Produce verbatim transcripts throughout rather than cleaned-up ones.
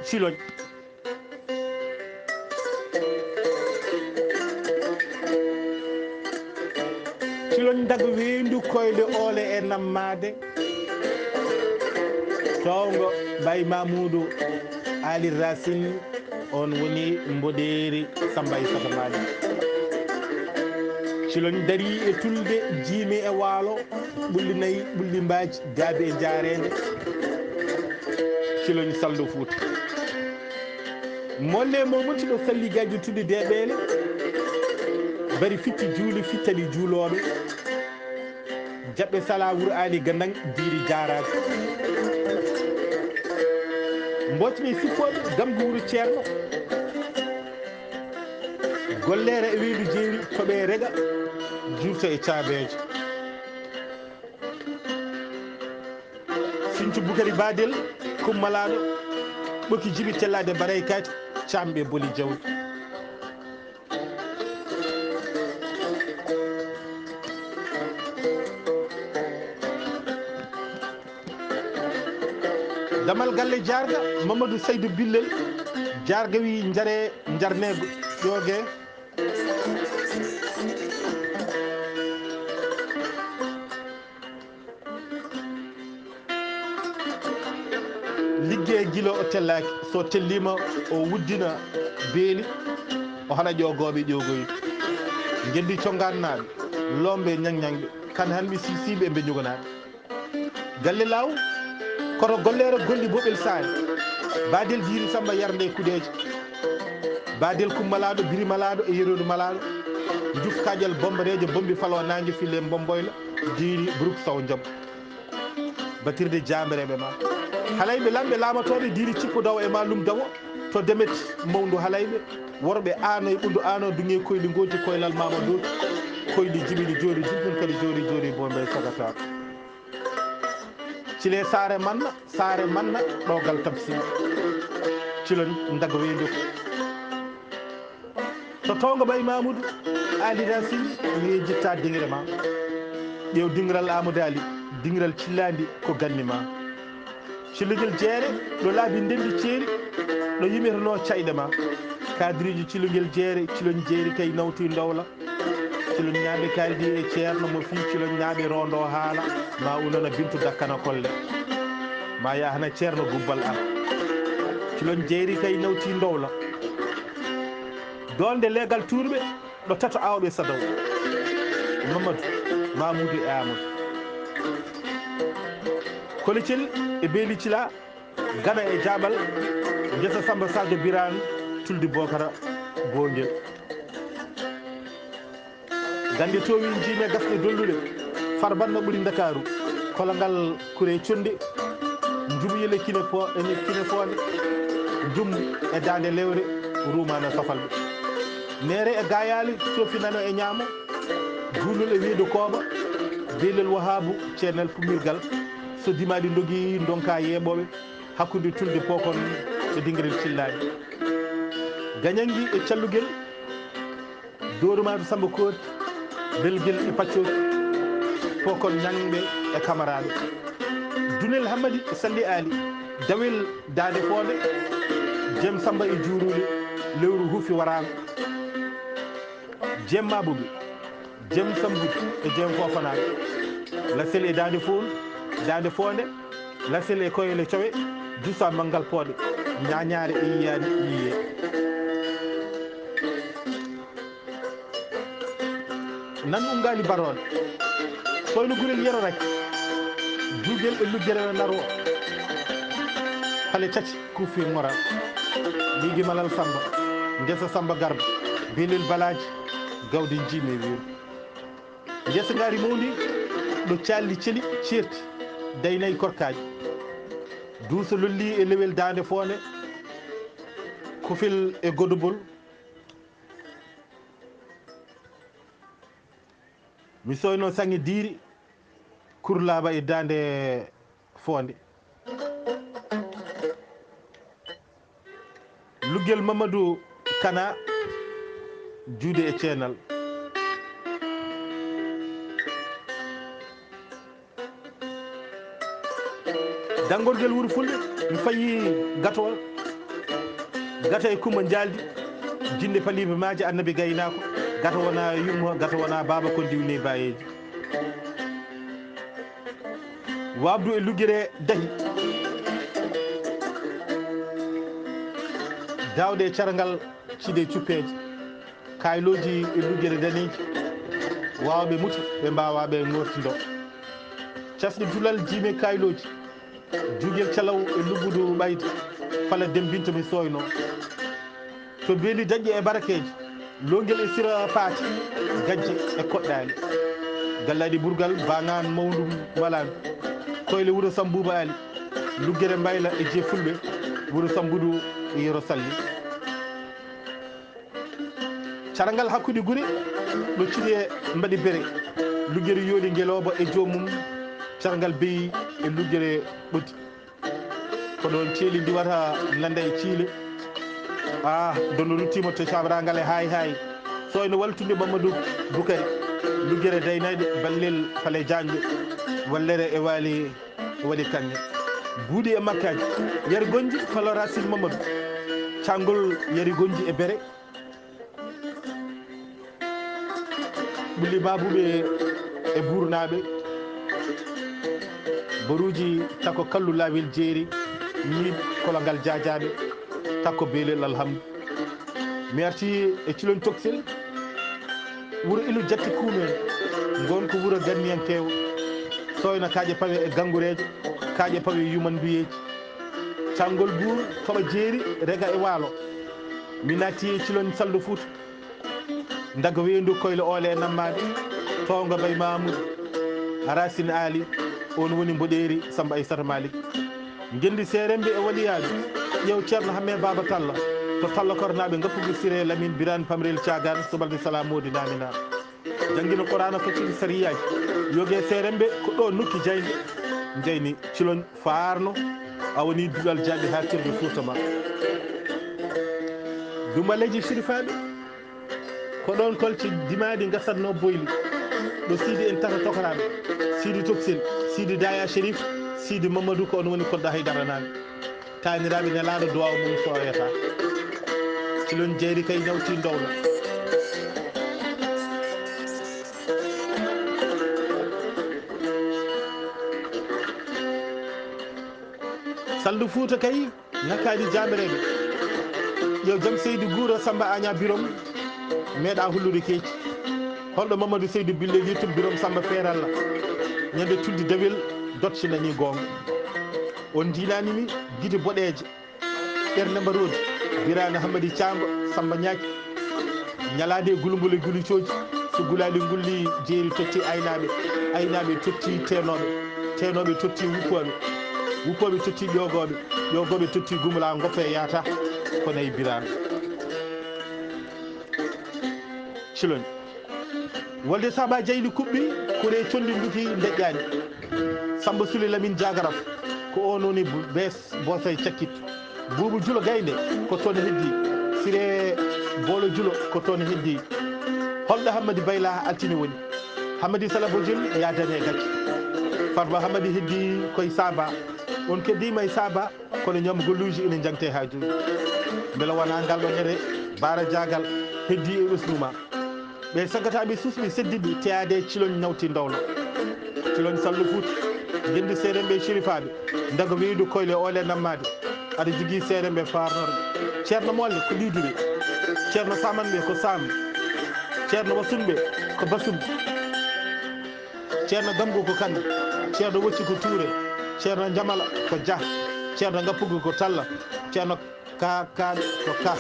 Ciloñ. Ciloñ ndaga weendu koyɗe oole e nammaade. Towngo Bay Mamuudu Ali Racine, on woni mboɗeeri Samba Aysata Maali. Ciloñ darii e tulde, jiimi e waalo, ɓulli nayi, ɓulli mbaaji, daabi e njaareende. Ciloñ saldo Fuuta. Molle mo munti ɗo salli gaaji tudde deeɓeele. Bari fitti juuli, fittani juulooɓe. Jaɓɓe sala wuro aali gandang diiri jaaraade. Mbooc ɓe sippooɓe gamgu wuro ceerno. Golleere e weendu jeeri to ɓe rega, jurto e caabeejo. Sincu Bukari Badel, Kummalaaɗo, ɓoki jibi tellaade mbaɗay kaati, camɓe boli jawdi. Damal galle Jaarga, Mamadou Saydou Billel, Jaarga wi njare, njarne ƴooge. Liggey gilo o tellaaki, so tellima o wuddina beeli, o haɗa ƴoogooɓe ƴoogoyde. Geddi congannaaɓe, lombe ñaŋñaŋɓe, kan hanɓe si-, siiɓe ɓe ñuganaaɓe. Galle law, koto golleere golli boɓel saare. Badel jiiri Samba yarde e kuɗeeje. Badel kummalaaɗo, biri malaaɗo e yerodu malaaɗo. Juf kaƴal bombareejo, bombi falo naange fille mbomboyla, jiiri buruk saw njob. Batirde jaambereeɓe ma. Halayɓe lamɓe laamatooɓe diiri cippo dawo e ma lum dawo. To demet mawndu halayɓe. Worɓe aano e ɓundu aano duŋe koyli ngooti koylal mama dooti. Koyli jiɓini joori jibin kadi joori joori bombe sagata. Cile saare manna, saare manna, ɗogal tabsi. Cilon ndaga weendu. To towngo Bay Mamudu, Ali Racine, mi yejjitta dingre ma. Ƴeew dingiral Amadou Ali, dingiral cillandi ko ganni ma. Cillugel jeere, ɗo laabi ndendi ceeri, ɗo yimirno cayɗe ma. Kadriiji cillugel jeere, cilon jeeri kay nawti ndowla. Cilon ñaaɓe kaldi e ceerno mo fii cilon ñaaɓe rondo haala, ma unana bintu dakkana kolle. Ma yahana ceerno gubbal am. Cilon jeeri kay nawti ndowla. Doolnde leegal tuurɓe, ɗo tato aawɓe Sadaw. Mamadou, Mamoudou e Amadou. Kolicel e Beeli Cila, Gana e Jaaɓal, ngesa Samba Sadio Birane, Tuldi Bokara, Boongel. Gannde toowi njiimi gasɗe dolluɗe, Farbanna ɓuri Ndakaaru, Kologal Kure Conde, Njum Yele Kine Po-, e Kine Foonde, Njum e Daande Lewre, Ruumaana Safalɓe. Neere e Gaayaali, Coofi Nano e Ñaamo, Guulol e Weedu Kooba, Beelel Wahaabu, Ceenal Pummirgal, so dimaɗi ndogi ndonka yeeɓooɓe, hakkunde Tulde Pookon e Dingirel Cillaaɗi. Gañanngi e Callugel, Doorumaatu Samba Kooti, Belgel e Paccooki, Pookon Ñaŋɓe e Kamaraaɓe. Dunel Hammadi e Salli Aali, Dawel Daande Foonde, Jem Samba e Juuruule, Lewru Huufi Waraango. Jem Maabuɓe, Jem Sambude e Jem Foofanaaɓe. Lasel e Daande Fool, Daande Foonde, Lasel e Koyele Cowe, Dusa Manngal Pooɗe, Ñaañaare e Yiyaani Yiye. Nan Unngaali Barooɗe, Koyno Gurel Yero Raki, Duugel e Luggere Naro, Pale Tati. Kuufi Ŋoral, Liigi Malal Samba, Ngesa Samba Garba, Belel Balaaji, Gawdi Njiimi e Weeru. Ngesa Ngaari Mawndi, ɗo Calli Celi ceerti, Daynayi Korkaaji. Duuso Lolli e Lewel Daande Foonde, Kofel e Godobol. Mi soyno Saŋe Diiri, Kurlaaba e Daande Foonde. Luggel Mamadou Kana, Juude e Ceenal. Danngorgel Wuro Fulɓe, mi fayi Gatowal. Gata e Kumba Jaaldi, jinde paliibe maaje Annabi Gaynaako, gata wona yumma, gata wona baaba, kon diwne baayeeji. Waabdu e luggere dahi, daawde e carngal cide cuppeeje, kaylooji e luggere daneeji, waawɓe muti, ɓe mbaawaa ɓe ŋoortindo. Casɗi dulal jiime kaylooji, jugel calaw e luggudu ɓayde, fala dembinto mi sooyno. To beeli daƴƴe e barakeeje, loongel e sira paati, gajje e koɗɗaali. Gallaaɗi burgal, baaŋaan mawndum walaandu. Koyle wuro Sambuuba Ali, luggere mbayla e je fulɓe, wuro Sambudu e yero salli. Carangal hakkunde gure, ɗo ciɗe mbaɗi bere, luggere yooli ngelooba e joomum, carangal beyi e luggere ɓoddi. Ko ɗoon ceeli ndiwata nanda e ciile. Ah, dono ruttiima to cabraangal e haay haay. Sooyno waltunde Mamadou Bukari, luggere daynayde, ballel fale jaanjo, wallere e waali waɗi kaŋŋe. Buuɗi e makkaaji, yari gonji falo Racine Mamadou. Caangol yari gonji e bere. Ɓulli baabuɓe e buurnaaɓe, boruuji tako kallu laawel jeeri, ñiiɓ kologal jaajaaɓe, tako beelel alhamdu. Mi arti e Cilon Toksel, wuro ilu jatti kuumen, ngon ko wuro ganniyankeewo, sooyna kaaƴe pawe e ganngureeje, kaaƴe pawe yumanduyeeji. Caangol buur toɓa jeeri, rega e waalo. Mi naati e Cilon Saldo Fuuta. Ndaga weendu koyle oole nammaaɗe, towngo Bay Mamoudou, Racine Ali, on woni mboɗeeri Samba Aissata Malick. Ngenndi seeremɓe e waliyaaɓe, ƴeew Ceerno Hamme Baaba Talla, to Talla Kornaaɓe, ngappugu Siré Lamine Birane Pamrel Caagaan, subalde Sala Moodi Naamina. Janngino Quraana, facciti sariyaaji, yoge seeremɓe, ko ɗo nokki jayndi, njayni Cilon faarno, a woni duɗal jaaɓi haa kirɓe Fuuta ma. Dumaleeji Sirifaaɓe, ko ɗoon kolce dimaaɗi ngasatnoo boyli, ɗo Siidi en tata tokoraaɓe, Siidi Toksil, Siidi Daaya Sherif, Siidi Mamadou, ko oon woni Kolda Haydara Naaɓe. Taaniraaɓe nelaaɗo duwaaw mum sooyata. Cilon jeyri kay ñawti ndowla. Saldu Fuuta kay ŋakkaani jaamireeɓe. Yo jam seydi guura Samba Aña Birom meeɗa hullude keeci. Holɗo Mamadou Seydou Bille yettum Birom Samba Feeralla. Ñande tuddi dewel dottinani goonga. On ndiinani mi gite boɗeeje. Ɓernde mbaroodi, Biraane Hammadi Caambo, Samba Ñaaki. Ñalaade e gulumbule gulucooji, so gulaali ngulli jeeri totti aynaaɓe, aynaaɓe totti teenooɓe, teenooɓe totti wuppooɓe, wuppooɓe totti ƴoogooɓe, ƴoogooɓe totti gumla ngoppa e yaata, ko nayi Biraane. Ciloñ. Wolde Saba Jayli kuɓɓi, kure conndi nduki ndeƴƴaani. Samba Sule Lamin Jagaraf, ko oon woni bees Boosay Cakkit. Buubu Julo Gaynde, ko toon heddi. Sire Boolo Julo, ko toon heddi. Holɗo Hammadi Bayla altine woni. Hammadi Sala Bojel, yaadani e gacce. Farba Hammadi heddi koye Saba. On keddiima e Saba, kono ñam golluuji ina njangte haa jooni. Mbela wonaa ngal ɗo ñande Baara Jaagal heddi e ɓesngu ma. Ɓe sagataaɓe susɓe seddiɓe teyaade Ciloñ nawti ndowla. Ciloñ Sallu Fuuta, ngenndi seerenɓe e Cerifaaɓe, ndaga weydu koyle oole nammaade. Aɗa jogii seerenɓe faarnorɓe. Ceerno Molle ko Ɗiɗuɓe. Ceerno Samanɓe ko Saam. Ceerno Wasunɓe ko Basum. Ceerno Gamgu ko Kan. Ceerno Wocci ko Tuure. Ceerno Jamala ko Jah. Ceerno Ngappugu ko Talla. Ceerno Ka, Kan ko Ka.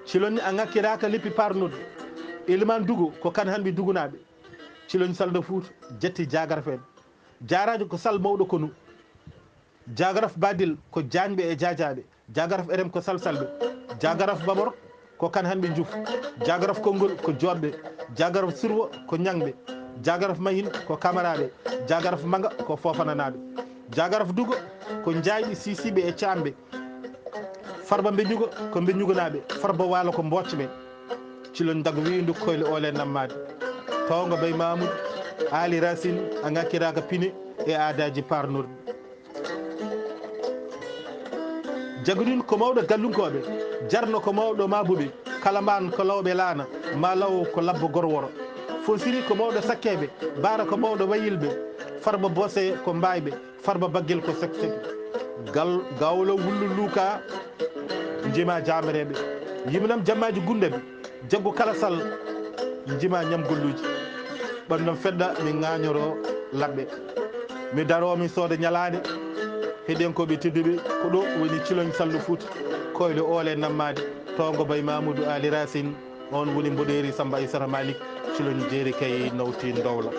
Cilonni a ŋakkiraaka leppi parnude. Eliman Dugu ko Kan Hanɓe Dugunaaɓe. Cilonni Salda Fuuta jetti Jagaraf en. Jaaraajo ko Sal mawɗo konu. Jagaraf Badil ko Jaañɓe e Jaajaaɓe. Jagaraf Erem ko Salsalɓe. Jagaraf Babor ko Kan Hanɓe Juuf. Jagaraf Konngol ko Joobɓe. Jagaraf Surwo ko Ñaŋɓe. Jagaraf Mahin ko Kamaraaɓe. Jagaraf Manga ko Foofananaaɓe. Jagaraf Dugo ko Jaayɓe, Siisiiɓe e Caamɓe. Farba Mbeñugo ko Mbeñugonaaɓe. Farba Waalo ko Mboocɓe. Cilon ndaga weendu koyle oole nammaade. Towngo Bay Mamoudou, Aali Racine, a ŋakkiraaka pine, e aadaaji paarnorɗi. Jagunin ko mawɗo gallunkooɓe, jarno ko mawɗo maabuɓe, kala mbaan ko lawɓe laana, maa law ko labbo gorworo. Fonsiri ko mawɗo sakkeeɓe, baara ko mawɗo wayilɓe, farba bose ko mbaayɓe, farba baggel ko sekseke. Gal gawlo wullu luuka, njima jaamreeɓe, yiminam jammaaji gundeɓe, jaggu kala sal, njima ñamgolluuji. Ɓanndam feɗɗa, mi ŋaañoro laɓɓe. Mi daroo, mi sooda ñalaande. Heɗiyankooɓe tedduɓe, ko ɗo woni Ciloñ Sallu Fuuta, koyɗe oole nammaade, toongo Bay Mamudu Ali Racine, on woni mboɗeeri Samba Aysata Malik, Ciloñ jeeri kay nawti ndowla.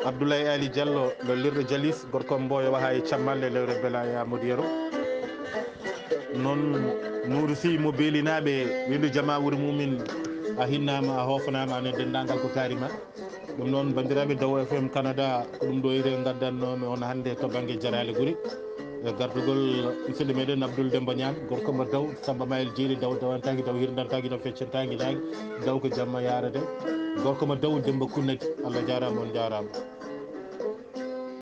Abdoulaye Ali Diallo, lollirɗo Jalis, gorko Mboyo waha e cammalle lewre Belaya Modiyero. Noon Nuuru Sy mo Beelinaaɓe, winndu jama wuro mumin, a hinnaama, a hoofanaama, anen denndaangal ko kaari ma. Ɗum noon, banndiraaɓe Daw F M Canada, ko ɗum ɗo ire ngaddannomi on hannde to bannge Jaraale Guri. E gardugol musidɗo meɗen Abdoul Demba Niang, gorko mo Daw, Samba Mayel Jeeri, Daw dawantaaki, Daw hirndantaaki, Daw feccantaaki naange, Daw ko jamma yaarade. Gorko mo Daw, Demba Kunnadi, Allah jaaraama, on jaaraama.